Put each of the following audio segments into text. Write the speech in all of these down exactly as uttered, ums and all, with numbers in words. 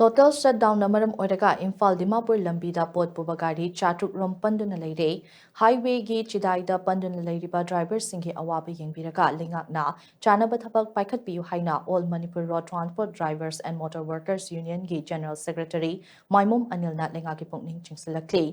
Total shutdownꯅ ꯃꯔꯝ ꯑꯣꯏꯔꯒ ꯏꯝꯐꯥꯜ ꯗꯤꯃꯥꯄꯨꯔ ꯂꯝꯕꯤꯗ ꯄꯣꯠ ꯄꯨꯕ ꯒꯥꯔꯤ ꯆꯥꯇ꯭ꯔꯨꯛ ꯔꯣꯝ ꯄꯟꯗꯨꯅ ꯂꯩꯔꯦ꯫ Highwayꯒꯤ ꯆꯤꯗꯥꯏꯗ ꯄꯟꯗꯨꯅ ꯂꯩꯔꯤꯕ driverꯁꯤꯡꯒꯤ ꯑꯋꯥꯕ ꯌꯦꯡꯕꯤꯔꯒ ꯂꯩꯉꯥꯛꯅ ꯆꯥꯅꯕ ꯊꯕꯛ ꯄꯥꯏꯈꯠꯄꯤꯌꯨ ꯍꯥꯏꯅ All Manipur Road Transport Drivers and Motor Workers Unionꯒꯤ General Secretary ꯃꯥꯏꯃꯨꯝ ꯑꯅꯤꯜꯅ ꯂꯩꯉꯥꯛꯀꯤ ꯄꯨꯛꯅꯤꯡ ꯆꯤꯡꯁꯤꯜꯂꯛꯂꯤ꯫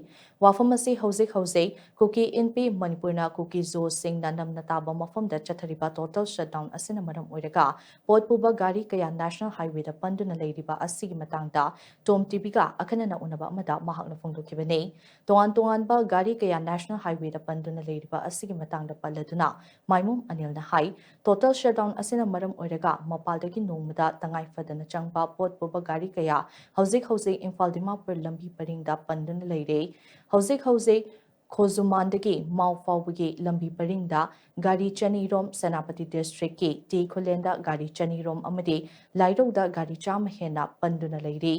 ꯋꯥꯐꯝ ꯑꯁꯤ ꯍꯧꯖꯤꯛ ꯍꯧꯖꯤꯛ ꯀꯨꯀꯤ ꯏꯟꯄꯤ ꯃꯅꯤꯄꯨꯔꯅ ꯀꯨꯀꯤ ꯖꯣꯁꯤꯡꯅ ꯅꯝꯅ ꯇꯥꯕ ꯃꯐꯝꯗ ꯆꯠꯊꯔꯤꯕ total shutdown ꯑꯁꯤꯅ ꯃꯔꯝ ꯑꯣꯏꯔꯒ ꯄꯣꯠ ꯄꯨꯕ ꯒꯥꯔꯤ ꯀꯌꯥ National Highwayꯗ ꯄꯟꯗꯨꯅ ꯂꯩꯔꯤꯕ ꯑꯁꯤꯒꯤ ꯃꯇꯥꯡꯗ Tom TVꯒ ꯑꯈꯟꯅꯅ ꯎꯅꯕ ꯑꯃꯗ ꯃꯍꯥꯛꯅ ꯐꯣꯡꯗꯣꯛꯈꯤꯕꯅꯤ꯫ ꯇꯣꯉꯥꯟ ꯇꯣꯉꯥꯟꯕ ꯒꯥꯔꯤ ꯀꯌꯥ National Highwayꯗ ꯄꯟꯗꯨꯅ ꯂꯩꯔꯤꯕ ꯑꯁꯤꯒꯤ ꯃꯇꯥꯡꯗ ꯄꯜꯂꯗꯨꯅ ꯃꯥꯏꯃꯨꯝ ꯑꯅꯤꯜꯅ ꯍꯥꯏ, total shutdown ꯑꯁꯤꯅ ꯃꯔꯝ ꯑꯣꯏꯔꯒ ꯃꯄꯥꯜꯗꯒꯤ ꯅꯣꯡꯃꯗ ꯇꯉꯥꯏ ꯐꯗꯅ ꯆꯪꯕ ꯄꯣꯠ ꯄꯨꯕ ꯒꯥꯔꯤ ꯀꯌꯥ ꯍꯧꯖꯤꯛ ꯍꯧꯖꯤꯛ ꯏꯝꯐꯥꯜ ꯗꯤꯃꯥꯄꯨꯔ ꯂꯝꯕꯤ ꯄꯔꯤꯡꯗ ꯄꯟꯗꯨꯅ ꯂꯩꯔꯦ꯫ ꯍꯧꯖꯤꯛ ꯍꯧꯖꯤꯛ ꯈꯣꯖꯨꯃꯥꯟꯗꯒꯤ ꯃꯥꯎ ꯐꯥꯎꯕꯒꯤ ꯂꯝꯕꯤ ꯄꯔꯤꯡꯗ ꯒꯥꯔꯤ ꯆꯅꯤ ꯔꯣꯝ, ꯁꯦꯅꯥꯄꯇꯤ districtꯀꯤ ꯇꯤ ꯈꯨꯂꯦꯟꯗ ꯒꯥꯔꯤ ꯆꯅꯤ ꯔꯣꯝ ꯑꯃꯗꯤ ꯂꯥꯏꯔꯧꯗ ꯒꯥꯔꯤ ꯆꯥꯝꯃ ꯍꯦꯟꯅ ꯄꯟꯗꯨꯅ ꯂꯩꯔꯤ꯫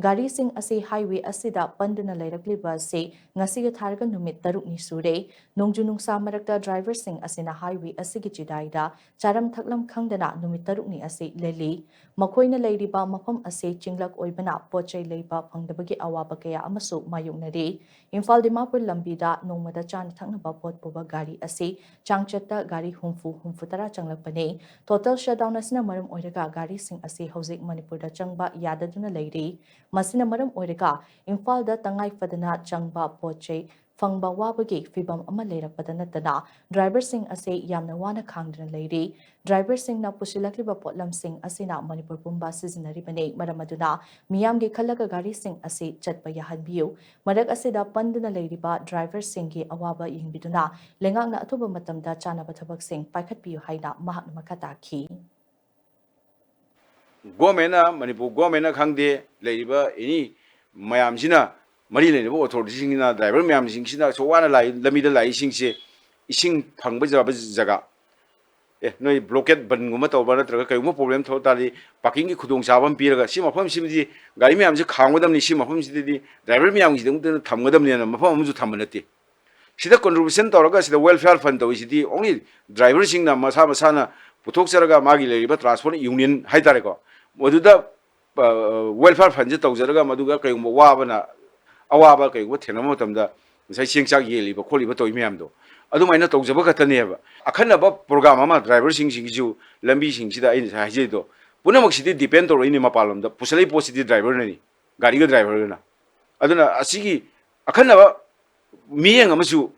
ꯒꯥꯔꯤꯁꯤꯡ ꯑꯁꯤ highway ꯑꯁꯤꯗ ꯄꯟꯗꯨꯅ ꯂꯩꯔꯛꯂꯤꯕ ꯑꯁꯤ ꯉꯁꯤꯒ ꯊꯥꯔꯒ ꯅꯨꯃꯤꯠ ꯇꯔꯨꯛꯅꯤ ꯁꯨꯔꯦ꯫ ꯅꯣꯡꯖꯨ ꯅꯨꯡꯁꯥ ꯃꯔꯛꯇ driverꯁꯤꯡ ꯑꯁꯤꯅ highway ꯑꯁꯤꯒꯤ ꯆꯤꯗꯥꯏꯗ ꯆꯥꯔꯝ ꯊꯛꯂꯝ ꯈꯪꯗꯅ ꯅꯨꯃꯤꯠ ꯇꯔꯨꯛꯅꯤ ꯑꯁꯤ ꯂꯦꯜꯂꯤ꯫ ꯃꯈꯣꯏꯅ ꯂꯩꯔꯤꯕ ꯃꯐꯝ ꯑꯁꯤ ꯆꯤꯡꯂꯛ ꯑꯣꯏꯕꯅ ꯄꯣꯠ ꯆꯩ ꯂꯩꯕ ꯐꯪꯗꯕꯒꯤ ꯑꯋꯥꯕ ꯀꯌꯥ ꯑꯃꯁꯨ ꯃꯥꯌꯣꯛꯅꯔꯤ꯫ ꯏꯝꯐꯥꯜ ꯗꯤꯃꯥꯄꯨꯔ ꯂꯝꯕꯤꯗ ꯅꯣꯡꯃꯗ ꯆꯥꯅ ꯊꯛꯅꯕ ꯄꯣꯠ ꯄꯨꯕ ꯒꯥꯔꯤ ꯑꯁꯤ ꯆꯥꯡꯆꯠꯇ ꯒꯥꯔꯤ ꯍꯨꯝꯐꯨ, ꯍꯨꯝꯐꯨ ꯇꯔꯥ ꯆꯪꯂꯛꯄꯅꯤ꯫ Total shutdown ꯑꯁꯤꯅ ꯃꯔꯝ ꯑꯣꯏꯔꯒ ꯒꯥꯔꯤꯁꯤꯡ ꯑꯁꯤ ꯍꯧꯖꯤꯛ ꯃꯅꯤꯄꯨꯔꯗ ꯆꯪꯕ ꯌꯥꯗꯗꯨꯅ ꯂꯩꯔꯤ꯫ ꯃꯁꯤꯅ ꯃꯔꯝ ꯑꯣꯏꯔꯒ ꯏꯝꯐꯥꯜꯗ ꯇꯉꯥꯏ ꯐꯗꯅ ꯆꯪꯕ ꯄꯣꯠ ꯆꯩ ꯐꯪꯕ ꯋꯥꯕꯒꯤ ꯐꯤꯚꯝ ꯑꯃ ꯂꯩꯔꯛꯄꯗ ꯅꯠꯇꯅ driverꯁꯤꯡ ꯑꯁꯤ ꯌꯥꯝꯅ ꯋꯥꯅ ꯈꯥꯡꯗꯨꯅ ꯂꯩꯔꯤ꯫ Driverꯁꯤꯡꯅ ꯄꯨꯁꯤꯜꯂꯛꯂꯤꯕ ꯄꯣꯠꯂꯝꯁꯤꯡ ꯑꯁꯤꯅ ꯃꯅꯤꯄꯨꯔ ꯄꯨꯝꯕ ꯁꯤꯖꯤꯟꯅꯔꯤꯕꯅꯤ꯫ ꯃꯔꯝ ꯑꯗꯨꯅ ꯃꯤꯌꯥꯝꯒꯤ ꯈꯜꯂꯒ ꯒꯥꯔꯤꯁꯤꯡ ꯑꯁꯤ ꯆꯠꯄ ꯌꯥꯍꯟꯕꯤꯌꯨ꯫ ꯃꯔꯛ ꯑꯁꯤꯗ ꯄꯟꯗꯨꯅ ꯂꯩꯔꯤꯕ driverꯁꯤꯡꯒꯤ ꯑꯋꯥꯕ ꯌꯦꯡꯕꯤꯗꯨꯅ ꯂꯩꯉꯥꯛꯅ ꯑꯊꯨꯕ ꯃꯇꯝꯗ ꯆꯥꯅꯕ ꯊꯕꯛꯁꯤꯡ ꯄꯥꯏꯈꯠꯄꯤꯌꯨ ꯍꯥꯏꯅ ꯃꯍꯥꯛꯅ ꯃꯈꯥ ꯇꯥꯈꯤ꯫ Governmentꯅ, ꯃꯅꯤꯄꯨꯔ governmentꯅ ꯈꯪꯗꯦ, ꯂꯩꯔꯤꯕ any ꯃꯌꯥꯝꯁꯤꯅ, ꯃꯔꯤ ꯂꯩꯅꯕ authorityꯁꯤꯡꯁꯤꯅ, driver ꯃꯌꯥꯝꯁꯤꯡꯁꯤꯅ ꯑꯁꯨꯛ ꯋꯥꯅ ꯂꯥꯛꯏ, ꯂꯝꯕꯤꯗ ꯂꯥꯛꯏꯁꯤꯡꯁꯦ ꯏꯁꯤꯡ ꯐꯪꯕ ꯌꯥꯕ ꯖꯒꯥ, ꯑꯦ, ꯅꯣꯏ blockade ꯕꯟꯒꯨꯝꯕ ꯇꯧꯕ ꯅꯠꯇ꯭ꯔꯒ ꯀꯔꯤꯒꯨꯝꯕ problem ꯊꯣꯛ ꯇꯥꯔꯗꯤ parkingꯒꯤ ꯈꯨꯗꯣꯡꯆꯥꯕ ꯑꯃ ꯄꯤꯔꯒ, ꯁꯤ ꯃꯐꯝꯁꯤꯃꯗꯤ ꯒꯥꯔꯤ ꯃꯌꯥꯝꯁꯤ ꯈꯥꯝꯒꯗꯕꯅꯤ, ꯁꯤ ꯃꯐꯝꯁꯤꯗꯗꯤ driver ꯃꯌꯥꯝꯒꯤꯗꯃꯛꯇ ꯊꯝꯒꯗꯕꯅꯦꯅ ꯃꯐꯝ ꯑꯃꯁꯨ ꯊꯝꯕ ꯅꯠꯇꯦ꯫ ꯁꯤꯗ contribution ꯇꯧꯔꯒ ꯁꯤꯗ welfare fund ꯇꯧꯔꯤꯁꯤꯗꯤ only driverꯁꯤꯡꯅ ꯃꯁꯥ ꯃꯁꯥꯅ ꯄꯨꯊꯣꯛꯆꯔꯒ ꯃꯥꯒꯤ ꯂꯩꯔꯤꯕ transport union ꯍꯥꯏꯇꯥꯔꯦꯀꯣ, ꯃꯗꯨꯗ ꯋꯦꯜꯐꯤꯌꯔ ꯐꯟꯁꯦ ꯇꯧꯖꯔꯒ, ꯃꯗꯨꯒ ꯀꯩꯒꯨꯝꯕ ꯋꯥꯕꯅ, ꯑꯋꯥꯕ ꯀꯩꯒꯨꯝꯕ ꯊꯦꯡꯅꯕ ꯃꯇꯝꯗ ꯉꯁꯥꯏ ꯆꯦꯡ ꯆꯥꯛ ꯌꯦꯜꯂꯤꯕ ꯈꯣꯠꯂꯤꯕ ꯇꯧꯔꯤ ꯃꯌꯥꯝꯗꯣ, ꯑꯗꯨꯃꯥꯏꯅ ꯇꯧꯖꯕ ꯈꯛꯇꯅꯦꯕ꯫ ꯑꯈꯟꯅꯕ ꯄ꯭ꯔꯣꯒ꯭ꯔꯥꯝ ꯑꯃ ꯗ꯭ꯔꯥꯏꯚꯔꯁꯤꯡꯁꯤꯒꯤꯁꯨ, ꯂꯝꯕꯤꯁꯤꯡꯁꯤꯗ ꯑꯩꯅ ꯉꯁꯥꯏ ꯍꯥꯏꯖꯔꯤꯗꯣ, ꯄꯨꯝꯅꯃꯛꯁꯤꯗꯤ ꯗꯤꯄꯦꯟ ꯇꯧꯔꯛꯏꯅꯤ, ꯃꯄꯥꯟꯂꯣꯝꯗ ꯄꯨꯁꯜꯂꯛꯏ ꯄꯣꯠꯁꯤꯗꯤ ꯗ꯭ꯔꯥꯏꯚꯔꯅꯅꯤ, ꯒꯥꯔꯤꯒ ꯗ꯭ꯔꯥꯏꯚꯔꯒꯅ꯫ ꯑꯗꯨꯅ ꯑꯁꯤꯒꯤ ꯑꯈꯟꯅꯕ ꯃꯤꯠꯌꯦꯡ ꯑꯃꯁꯨ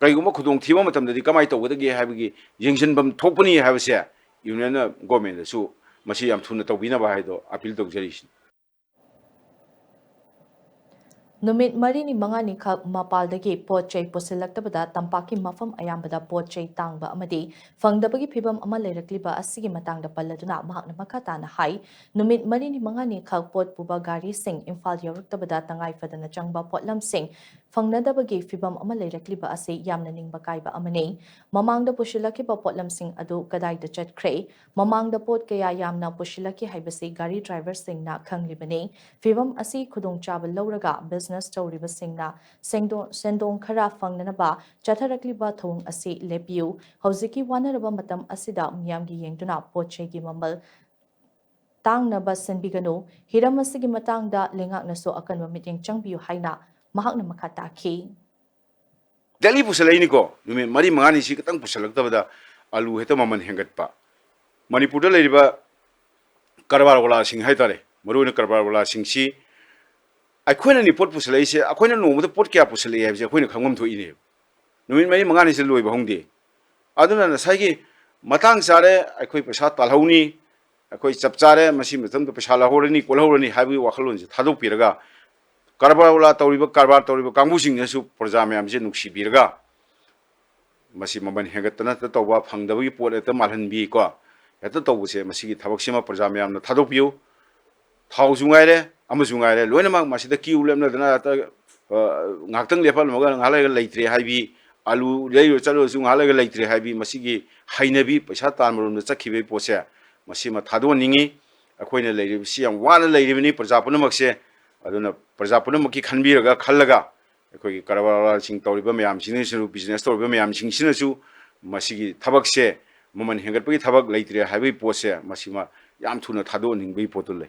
ꯀꯔꯤꯒꯨꯝꯕ ꯈꯨꯗꯣꯡꯊꯤꯕ ꯃꯇꯝꯗꯗꯤ ꯀꯃꯥꯏꯅ ꯇꯧꯒꯗꯒꯦ ꯍꯥꯏꯕꯒꯤ ꯌꯦꯡꯁꯤꯟꯐꯝ ꯊꯣꯛꯄꯅꯤ ꯍꯥꯏꯕꯁꯦ ꯌꯨꯅꯤꯌꯟꯅ ꯒꯣꯔꯃꯦꯟꯗꯁꯨ ꯃꯁꯤ ꯌꯥꯝ ꯊꯨꯅ ꯇꯧꯕꯤꯅꯕ ꯍꯥꯏꯗꯣ ꯑꯄꯤꯜ ꯇꯧꯖꯔꯤꯁꯤꯅꯤ꯫ ꯅꯨꯃꯤꯠ ꯃꯔꯤꯅꯤ ꯃꯉꯥꯅꯤꯈꯛ ꯃꯄꯥꯜꯗꯒꯤ ꯄꯣꯠ ꯆꯩ ꯄꯨꯁꯤꯜꯂꯛꯇꯕꯗ ꯇꯝꯄꯥꯛꯀꯤ ꯃꯐꯝ ꯑꯌꯥꯝꯕꯗ ꯄꯣꯠ ꯆꯩ ꯇꯥꯡꯕ ꯑꯃꯗꯤ ꯐꯪꯗꯕꯒꯤ ꯐꯤꯚꯝ ꯑꯃ ꯂꯩꯔꯛꯂꯤꯕ ꯑꯁꯤꯒꯤ ꯃꯇꯥꯡꯗ ꯄꯜꯂꯗꯨꯅ ꯃꯍꯥꯛꯅ ꯃꯈꯥ ꯇꯥꯅ ꯍꯥꯏ, ꯅꯨꯃꯤꯠ ꯃꯔꯤꯅꯤ ꯃꯉꯥꯅꯤꯈꯛ ꯄꯣꯠ ꯄꯨꯕ ꯒꯥꯔꯤꯁꯤꯡ ꯏꯝꯐꯥꯜ ꯌꯧꯔꯛꯇꯕꯗ ꯇꯉꯥꯏ ꯐꯗꯅ ꯆꯪꯕ ꯄꯣꯠꯂꯝꯁꯤꯡ ꯐꯪꯅꯗꯕꯒꯤ ꯐꯤꯚꯝ ꯑꯃ ꯂꯩꯔꯛꯂꯤꯕ ꯑꯁꯤ ꯌꯥꯝꯅ ꯅꯤꯡꯕ ꯀꯥꯏꯕ ꯑꯃꯅꯤ꯫ ꯃꯃꯥꯡꯗ ꯄꯨꯁꯤꯜꯂꯛꯈꯤꯕ ꯄꯣꯠꯂꯝꯁꯤꯡ ꯑꯗꯨ ꯀꯗꯥꯏꯗ ꯆꯠꯈ꯭ꯔꯦ? ꯃꯃꯥꯡꯗ ꯄꯣꯠ ꯀꯌꯥ ꯌꯥꯝꯅ ꯄꯨꯁꯤꯜꯂꯛꯈꯤ ꯍꯥꯏꯕꯁꯤ ꯒꯥꯔꯤ ꯗ꯭ꯔꯥꯏꯚꯔꯁꯤꯡꯅ ꯈꯪꯂꯤꯕꯅꯤ꯫ ꯐꯤꯚꯝ ꯑꯁꯤ ꯈꯨꯗꯣꯡꯆꯥꯕ ꯂꯧꯔꯒ ꯕꯤꯖꯤꯅꯦꯁ ꯇꯧꯔꯤꯕꯁꯤꯡꯅ ꯁꯦꯟꯗꯣ-, ꯁꯦꯟꯗꯣꯡ ꯈꯔ ꯐꯪꯅꯅꯕ ꯆꯠꯊꯔꯛꯂꯤꯕ ꯊꯧꯑꯣꯡ ꯑꯁꯤ ꯂꯦꯞꯄꯤꯌꯨ꯫ ꯍꯧꯖꯤꯛꯀꯤ ꯋꯥꯅꯔꯕ ꯃꯇꯝ ꯑꯁꯤꯗ ꯃꯤꯌꯥꯝꯒꯤ ꯌꯦꯡꯗꯨꯅ ꯄꯣꯠ ꯆꯩꯒꯤ ꯃꯃꯜ ꯇꯥꯡꯅꯕ ꯁꯤꯟꯕꯤꯒꯅꯨ꯫ ꯍꯤꯔꯝ ꯑꯁꯤꯒꯤ ꯃꯇꯥꯡꯗ ꯂꯩꯉꯥꯛꯅꯁꯨ ꯑꯀꯟꯕ ꯃꯤꯠꯌꯦꯡ ꯆꯪꯕꯤꯌꯨ ꯍꯥꯏꯅ ꯃꯍꯥꯛꯅ ꯃꯈꯥ ꯇꯥꯈꯤ꯫ ꯗꯦꯂꯤ ꯄꯨꯁꯜꯂꯛꯏꯅꯤꯀꯣ, ꯅꯨꯃꯤꯠ ꯃꯔꯤ ꯃꯉꯥꯅꯤꯁꯤ ꯈꯤꯇꯪ ꯄꯨꯁꯜꯂꯛꯇꯕꯗ ꯑꯂꯨ ꯍꯦꯛꯇ ꯃꯃꯜ ꯍꯦꯟꯒꯠꯄ꯫ ꯃꯅꯤꯄꯨꯔꯗ ꯂꯩꯔꯤꯕ ꯀꯔꯕꯥꯔ ꯋꯥꯂꯥꯁꯤꯡ ꯍꯥꯏꯇꯥꯔꯦ, ꯃꯔꯨꯑꯣꯏꯅ ꯀꯔꯕꯥꯔ ꯋꯥꯂꯥꯁꯤꯡꯁꯤ ꯑꯩꯈꯣꯏꯅꯅꯤ ꯄꯣꯠ ꯄꯨꯁꯜꯂꯛꯏꯁꯦ, ꯑꯩꯈꯣꯏꯅ ꯅꯣꯡꯃꯗ ꯄꯣꯠ ꯀꯌꯥ ꯄꯨꯁꯜꯂꯛꯏ ꯍꯥꯏꯕꯁꯦ ꯑꯩꯈꯣꯏꯅ ꯈꯪꯐꯝ ꯊꯣꯛꯏꯅꯦꯕ꯫ ꯅꯨꯃꯤꯠ ꯃꯔꯤ ꯃꯉꯥꯅꯤꯁꯤꯗ ꯂꯣꯏꯕ ꯍꯧꯅꯗꯦ꯫ ꯑꯗꯨꯅ ꯉꯁꯥꯏꯒꯤ ꯃꯇꯥꯡ ꯆꯥꯔꯦ, ꯑꯩꯈꯣꯏ ꯄꯩꯁꯥ ꯇꯥꯜꯍꯧꯅꯤ, ꯑꯩꯈꯣꯏ ꯆꯞ ꯆꯥꯔꯦ, ꯃꯁꯤ ꯃꯇꯝꯗ ꯄꯩꯁꯥ ꯂꯧꯍꯧꯔꯅꯤ, ꯀꯣꯜꯍꯧꯔꯅꯤ ꯍꯥꯏꯕꯒꯤ ꯋꯥꯈꯜꯂꯣꯟꯁꯦ ꯊꯥꯗꯣꯛꯄꯤꯔꯒ, ꯀꯔꯕꯥꯔ ꯋꯥꯂꯥ ꯇꯧꯔꯤꯕ, ꯀꯔꯕꯥꯔ ꯇꯧꯔꯤꯕ ꯀꯥꯡꯕꯨꯁꯤꯡꯅꯁꯨ ꯄ꯭ꯔꯖꯥ ꯃꯌꯥꯝꯁꯦ ꯅꯨꯡꯁꯤꯕꯤꯔꯒ, ꯃꯁꯤ ꯃꯃꯜ ꯍꯦꯟꯒꯠꯇꯅ ꯍꯦꯛꯇ ꯇꯧꯕ, ꯐꯪꯗꯕꯒꯤ ꯄꯣꯠ ꯍꯦꯛꯇ ꯃꯥꯜꯍꯟꯕꯤ ꯀꯣ, ꯍꯦꯛꯇ ꯇꯧꯕꯁꯦ, ꯃꯁꯤꯒꯤ ꯊꯕꯛꯁꯤꯃ ꯄ꯭ꯔꯖꯥ ꯃꯌꯥꯝꯅ ꯊꯥꯗꯣꯛꯄꯤꯌꯨ꯫ ꯊꯥꯎꯁꯨ ꯉꯥꯏꯔꯦ, ꯑꯃꯁꯨ ꯉꯥꯏꯔꯦ, ꯂꯣꯏꯅꯃꯛ ꯃꯁꯤꯗ ꯀ꯭ꯌꯨ ꯂꯦꯞꯅꯗꯅ ꯍꯦꯛꯇ, ꯑ, ꯉꯥꯏꯍꯥꯛꯇꯪ ꯂꯦꯞꯍꯜꯂꯝꯃꯒ ꯉꯥꯏꯍꯥꯛ ꯂꯩꯔꯒ ꯂꯩꯇ꯭ꯔꯦ ꯍꯥꯏꯕꯤ, ꯑꯂꯨ ꯂꯩꯔꯨꯔ ꯆꯠꯂꯨꯔꯁꯨ ꯉꯥꯏꯍꯥꯛ ꯂꯩꯔꯒ ꯂꯩꯇ꯭ꯔꯦ ꯍꯥꯏꯕꯤ, ꯃꯁꯤꯒꯤ ꯍꯩꯅꯕꯤ, ꯄꯩꯁꯥ ꯇꯥꯟꯕꯔꯣꯝꯗ ꯆꯠꯈꯤꯕꯒꯤ ꯄꯣꯠꯁꯦ, ꯃꯁꯤꯃ ꯊꯥꯗꯣꯛꯍꯟꯅꯤꯡꯉꯤ꯫ ꯑꯩꯈꯣꯏꯅ ꯂꯩꯔꯤꯕꯁꯤ ꯌꯥꯝ ꯋꯥꯅ ꯂꯩꯔꯤꯕꯅꯤ, ꯄ꯭ꯔꯖꯥ ꯄꯨꯝꯅꯃꯛꯁꯦ꯫ ꯑꯗꯨꯅ ꯄ꯭ꯔꯖꯥ ꯄꯨꯝꯅꯃꯛꯀꯤ ꯈꯟꯕꯤꯔꯒ, ꯈꯜꯂꯒ, ꯑꯩꯈꯣꯏꯒꯤ ꯀꯔꯕꯥꯔꯁꯤꯡ ꯇꯧꯔꯤꯕ ꯃꯌꯥꯝꯁꯤꯡꯁꯤꯅꯁꯨ, ꯕꯤꯖꯤꯅꯦꯁ ꯇꯧꯔꯤꯕ ꯃꯌꯥꯝꯁꯤꯡꯁꯤꯅꯁꯨ ꯃꯁꯤꯒꯤ ꯊꯕꯛꯁꯦ, ꯃꯃꯜ ꯍꯦꯟꯒꯠꯄꯒꯤ ꯊꯕꯛ ꯂꯩꯇ꯭ꯔꯦ ꯍꯥꯏꯕꯒꯤ ꯄꯣꯠꯁꯦ, ꯃꯁꯤꯃ ꯌꯥꯝ ꯊꯨꯅ ꯊꯥꯗꯣꯛꯍꯟꯅꯤꯡꯕꯒꯤ ꯄꯣꯠꯇꯨ ꯂꯩ꯫